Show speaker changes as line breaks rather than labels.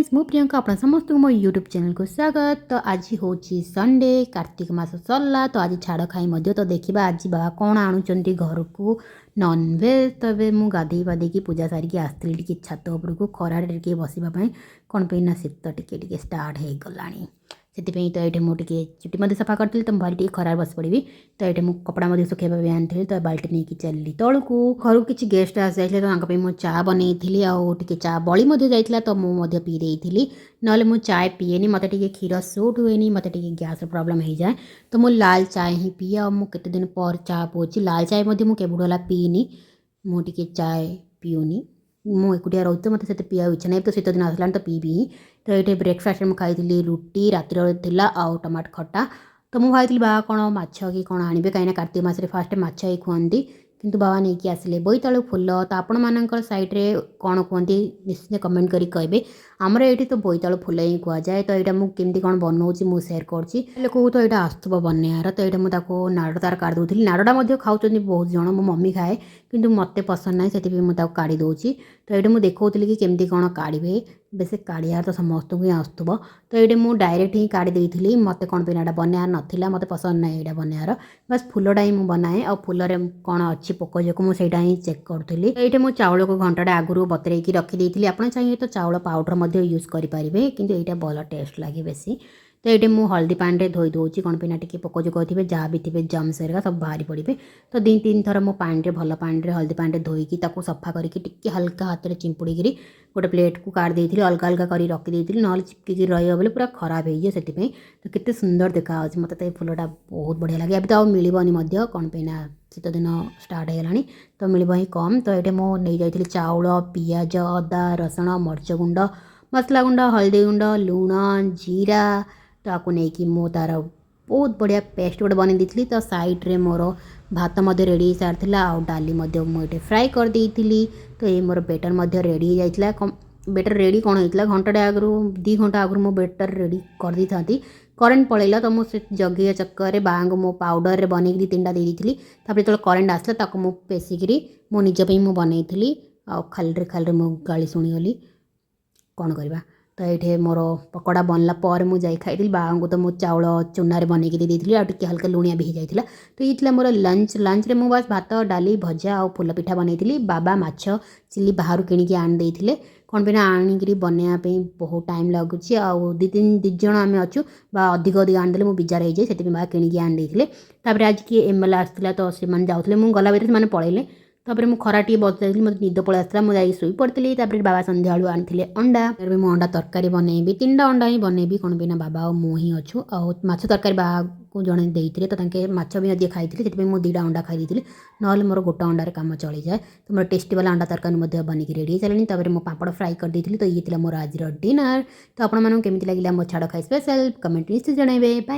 Friends, ମୁଁ ପ୍ରିୟଙ୍କା। ଆପଣ ସମସ୍ତଙ୍କୁ ମୋ ୟୁଟ୍ୟୁବ୍ ଚ୍ୟାନେଲକୁ ସ୍ୱାଗତ। ତ ଆଜି ହେଉଛି ସଣ୍ଡେ, କାର୍ତ୍ତିକ ମାସ ସରିଲା, ତ ଆଜି ଛାଡ଼ ଖାଇ ମଧ୍ୟ। ତ ଦେଖିବା ଆଜି ବାବା କ'ଣ ଆଣୁଛନ୍ତି ଘରକୁ ନନଭେଜ୍। ତ ଏବେ ମୁଁ ଗାଧେଇ ପାଧେଇକି ପୂଜା ସାରିକି ଆସିଥିଲି ଟିକେ ଛାତ ଉପରକୁ ଖରାରେ ଟିକେ ବସିବା ପାଇଁ। କ'ଣ ପାଇଁ ନା ଶୀତ ଟିକେ ଟିକେ ଷ୍ଟାର୍ଟ ହେଇଗଲାଣି, ସେଥିପାଇଁ। ତ ଏଇଠି ମୁଁ ଟିକେ ଚୁଟି ମଧ୍ୟ ସଫା କରିଥିଲି, ତ ମୁଁ ଭାବିଲି ଟିକେ ଖରାରେ ବସି ପଡ଼ିବି। ତ ଏଇଠି ମୁଁ କପଡ଼ା ମଧ୍ୟ ଶୁଖାଇବା ପାଇଁ ଆଣିଥିଲି, ତ ବାଲ୍ଟି ନେଇକି ଚାଲିଲି ତଳକୁ। ଘରକୁ କିଛି ଗେଷ୍ଟ ଆସିଯାଇଥିଲେ, ତ ତାଙ୍କ ପାଇଁ ମୁଁ ଚା ବନେଇଥିଲି ଆଉ ଟିକେ ଚା ବଳି ମଧ୍ୟ ଯାଇଥିଲା, ତ ମୁଁ ମଧ୍ୟ ପିଇ ଦେଇଥିଲି। ନହେଲେ ମୁଁ ଚା ପିଏନି, ମୋତେ ଟିକେ କ୍ଷୀର ସୁଟ୍ ହୁଏନି, ମୋତେ ଟିକେ ଗ୍ୟାସ୍ର ପ୍ରୋବ୍ଲେମ୍ ହେଇଯାଏ। ତ ମୁଁ ଲାଲ ଚା ହିଁ ପିଏ ଆଉ ମୁଁ କେତେ ଦିନ ପରେ ଚା ପିଉଛି। ଲାଲ ଚା ମଧ୍ୟ ମୁଁ କେବେଠୁ ହେଲା ପିଇନି। ମୁଁ ଟିକେ ଚା ପିଉନି, ମୁଁ ଏକୁଟିଆ ରହୁଛି ତ ମୋତେ ସେତେ ପିଇବାକୁ ଇଚ୍ଛା ନାହିଁ। ତ ଶୀତ ଦିନ ଆସିଲାଣି, ତ ପିଇବି ହିଁ। ତ ଏଇଠି ବ୍ରେକଫାଷ୍ଟରେ ମୁଁ ଖାଇଥିଲି ରୁଟି, ରାତିର ଥିଲା, ଆଉ ଟମାଟୋ ଖଟା। ତ ମୁଁ ଭାବିଥିଲି ବାବା କ'ଣ ମାଛ କି କ'ଣ ଆଣିବେ, କାହିଁକିନା କାର୍ତ୍ତିକ ମାସରେ ଫାଷ୍ଟ ମାଛ ହିଁ ଖୁଆନ୍ତି। କିନ୍ତୁ ବାବା ନେଇକି ଆସିଲେ ବୋଇତାଳୁ ଫୁଲ। ତ ଆପଣମାନଙ୍କର ସାଇଡ଼୍ରେ କ'ଣ କୁହନ୍ତି, ନିଶ୍ଚିତ କମେଣ୍ଟ କରି କହିବେ। ଆମର ଏଇଠି ତ ବୋଇତାଳୁ ଫୁଲ ହିଁ କୁହାଯାଏ। ତ ଏଇଟା ମୁଁ କେମିତି କ'ଣ ବନଉଛି, ମୁଁ ସେୟାର କରୁଛି। ଲୋକକୁ ତ ଏଇଟା ଆସୁଥିବ ବନେଇବାର। ତ ଏଇଟା ମୁଁ ତାକୁ ନାଡ଼ ତାର କାଢ଼ି ଦେଉଥିଲି। ନାଡ଼ଟା ମଧ୍ୟ ଖାଉଛନ୍ତି ବହୁତ ଜଣ, ମୋ ମମି ଖାଏ, କିନ୍ତୁ ମୋତେ ପସନ୍ଦ ନାହିଁ, ସେଥିପାଇଁ ମୁଁ ତାକୁ କାଢ଼ି ଦେଉଛି। ତ ଏଇଠି ମୁଁ ଦେଖାଉଥିଲି କି କେମିତି କ'ଣ କାଢ଼ିବେ। ବେଶୀ କାଢ଼ିବାର ତ ସମସ୍ତଙ୍କୁ ହିଁ ଆସୁଥିବ। ତ ଏଇଠି ମୁଁ ଡାଇରେକ୍ଟ ହିଁ କାଢ଼ି ଦେଇଥିଲି। ମୋତେ କ'ଣ ପାଇଁ ଏଇଟା ବନେଇବାର ନଥିଲା, ମୋତେ ପସନ୍ଦ ନାହିଁ ଏଇଟା ବନେଇବାର। ବାସ୍ ଫୁଲଟା ହିଁ ମୁଁ ବନାଏ ଆଉ ଫୁଲରେ କ'ଣ ଅଛି ପୋକ ଜୋକ, ମୁଁ ସେଇଟା ହିଁ ଚେକ୍ କରୁଥିଲି। ଏଇଠି ମୁଁ ଚାଉଳକୁ ଘଣ୍ଟାଟେ ଆଗରୁ ବତୁରେଇକି ରଖିଦେଇଥିଲି। ଆପଣ ଚାହିଁବେ ତ ଚାଉଳ ପାଉଡ଼ର ମଧ୍ୟ ୟୁଜ୍ କରିପାରିବେ, କିନ୍ତୁ ଏଇଟା ଭଲ ଟେଷ୍ଟ ଲାଗେ ବେଶୀ। ତ ଏଇଠି ମୁଁ ହଳଦୀ ପାଣିରେ ଧୋଇ ଦେଉଛି। କ'ଣ ପାଇଁ ନା ଟିକେ ପୋକ ଜୋକ ଥିବେ, ଯାହା ବି ଥିବେ, ଜର୍ମସ୍ ହେରିକା ସବୁ ବାହାରି ପଡ଼ିବେ। ତ ଦୁଇ ତିନି ଥର ମୁଁ ପାଣିରେ, ଭଲ ପାଣିରେ, ହଳଦୀ ପାଣିରେ ଧୋଇକି ତାକୁ ସଫା କରିକି ଟିକେ ହାଲକା ହାତରେ ଚିପୁଡ଼ିକିରି ଗୋଟେ ପ୍ଲେଟ୍କୁ କାଢ଼ି ଦେଇଥିଲି, ଅଲଗା ଅଲଗା କରି ରଖିଦେଇଥିଲି। ନହେଲେ ଚିପକିକି ରହିବ ବୋଲି ପୁରା ଖରାପ ହେଇଯିବ, ସେଥିପାଇଁ। ତ କେତେ ସୁନ୍ଦର ଦେଖାଯାଉଛି! ମୋତେ ତ ଏ ଫୁଲଟା ବହୁତ ବଢ଼ିଆ ଲାଗେ। ଏବେ ତ ଆଉ ମିଳିବନି ମଧ୍ୟ, କ'ଣ ପାଇଁ ନା ଶୀତ ଦିନ ଷ୍ଟାର୍ଟ ହେଇଗଲାଣି, ତ ମିଳିବ ହିଁ କମ୍। ତ ଏଇଠି ମୁଁ ନେଇଯାଇଥିଲି ଚାଉଳ, ପିଆଜ, ଅଦା, ରସୁଣ, ମରିଚ ଗୁଣ୍ଡ, ମସଲା ଗୁଣ୍ଡ, ହଳଦୀ ଗୁଣ୍ଡ, ଲୁଣ, ଜିରା। ତାକୁ ନେଇକି ମୁଁ ତା'ର ବହୁତ ବଢ଼ିଆ ପେଷ୍ଟ ଗୋଟେ ବନେଇ ଦେଇଥିଲି। ତ ସାଇଡ଼୍ରେ ମୋର ଭାତ ମଧ୍ୟ ରେଡ଼ି ହେଇସାରିଥିଲା ଆଉ ଡାଲି ମଧ୍ୟ ମୁଁ ଏଠି ଫ୍ରାଏ କରିଦେଇଥିଲି। ତ ଏଇ ମୋର ବେଟର୍ ମଧ୍ୟ ରେଡ଼ି ହେଇଯାଇଥିଲା। ବେଟର୍ ରେଡ଼ି କ'ଣ ହେଇଥିଲା, ଘଣ୍ଟାଟେ ଆଗରୁ, 2 ଘଣ୍ଟା ଆଗରୁ ମୁଁ ବେଟର୍ ରେଡ଼ି କରିଦେଇଥାନ୍ତି। କରେଣ୍ଟ ପଳେଇଲା, ତ ମୁଁ ସେ ଜଗିବା ଚକ୍କରରେ ବାବାଙ୍କୁ ମୁଁ ପାଉଡ଼ରରେ ବନେଇକି ଦୁଇ ତିନିଟା ଦେଇ ଦେଇଥିଲି। ତାପରେ ଯେତେବେଳେ କରେଣ୍ଟ ଆସିଲା, ତାକୁ ମୁଁ ପେଶିକିରି ମୋ ନିଜ ପାଇଁ ମୁଁ ବନେଇଥିଲି ଆଉ ଖାଲିରେ ଖାଲିରେ ମୁଁ ଗାଳି ଶୁଣିଗଲି, କ'ଣ କରିବା? ତ ଏଇଠି ମୋର ପକୋଡ଼ା ବନିଲା ପରେ ମୁଁ ଯାଇ ଖାଇଥିଲି। ବାବାଙ୍କୁ ତ ମୁଁ ଚାଉଳ ଚୁନାରେ ବନେଇକି ଦେଇ ଦେଇଥିଲି ଆଉ ଟିକେ ହାଲକା ଲୁଣିଆ ବି ହେଇଯାଇଥିଲା। ତ ଇଏ ଥିଲା ମୋର ଲଞ୍ଚ। ଲଞ୍ଚରେ ମୁଁ ବାସ୍ ଭାତ, ଡାଲି, ଭଜା ଆଉ ଫୁଲ ପିଠା ବନେଇଥିଲି। ବାବା ମାଛ ଚିଲି ବାହାରୁ କିଣିକି ଆଣି ଦେଇଥିଲେ। କ'ଣ ପାଇଁ ନା ଆଣିକିରି ବନେଇବା ପାଇଁ ବହୁତ ଟାଇମ୍ ଲାଗୁଛି ଆଉ ଦୁଇ ତିନି ଦୁଇ ଜଣ ଆମେ ଅଛୁ ବା ଅଧିକ ଅଧିକ ଆଣିଦେଲେ ମୁଁ ବିଜାର ହେଇଯାଏ, ସେଥିପାଇଁ ବାବା କିଣିକି ଆଣି ଦେଇଥିଲେ। ତାପରେ ଆଜି କିଏ ଏମ୍ ଏଲ୍ ଏ ଆସିଥିଲା, ତ ସେମାନେ ଯାଉଥିଲେ। ମୁଁ ଗଲା ଭିତରେ ସେମାନେ ପଳେଇଲେ। ତାପରେ ମୁଁ ଖରା ଟିକେ ବସି ଯାଇଥିଲି, ମୋତେ ନିଦ ପଳେଇ ଆସିଥିଲା, ମୁଁ ଯାଇକି ଶୋଇ ପଡ଼ିଥିଲି। ତାପରେ ବାବା ସନ୍ଧ୍ୟାବେଳୁ ଆଣିଥିଲେ ଅଣ୍ଡା। ଏବେ ମୁଁ ଅଣ୍ଡା ତରକାରୀ ବନେଇବି। ତିନିଟା ଅଣ୍ଡା ହିଁ ବନେଇବି, କ'ଣ ପାଇଁ ନା ବାବା ଆଉ ମୁଁ ହିଁ ଅଛୁ। ଆଉ ମାଛ ତରକାରୀ ବାବାକୁ ଜଣେ ଦେଇଥିଲେ, ତ ତାଙ୍କେ ମାଛ ବି ଅଧିକ ଖାଇଥିଲେ, ସେଥିପାଇଁ ମୁଁ ଦୁଇଟା ଅଣ୍ଡା ଖାଇ ଦେଇଥିଲି। ନହେଲେ ମୋର ଗୋଟେ ଅଣ୍ଡାରେ କାମ ଚଳିଯାଏ। ତ ମୋର ଟେଷ୍ଟି ବାଲା ଅଣ୍ଡା ତରକାରୀ ମଧ୍ୟ ବନିକି ରେଡ଼ି ହେଇସାରିଲାଣି। ତାପରେ ମୁଁ ପାମ୍ପଡ଼ ଫ୍ରାଏ କରିଦେଇଥିଲି। ତ ଇଏ ଥିଲା ମୋର ଆଜିର ଡିନର୍। ତ ଆପଣମାନଙ୍କୁ କେମିତି ଲାଗିଲା ମୋ ଛାଡ଼ ଖାଇ ସ୍ପେଶାଲ୍, କମେଣ୍ଟ ନିଶ୍ଚୟ ଜଣାଇବେ। ବାଏ।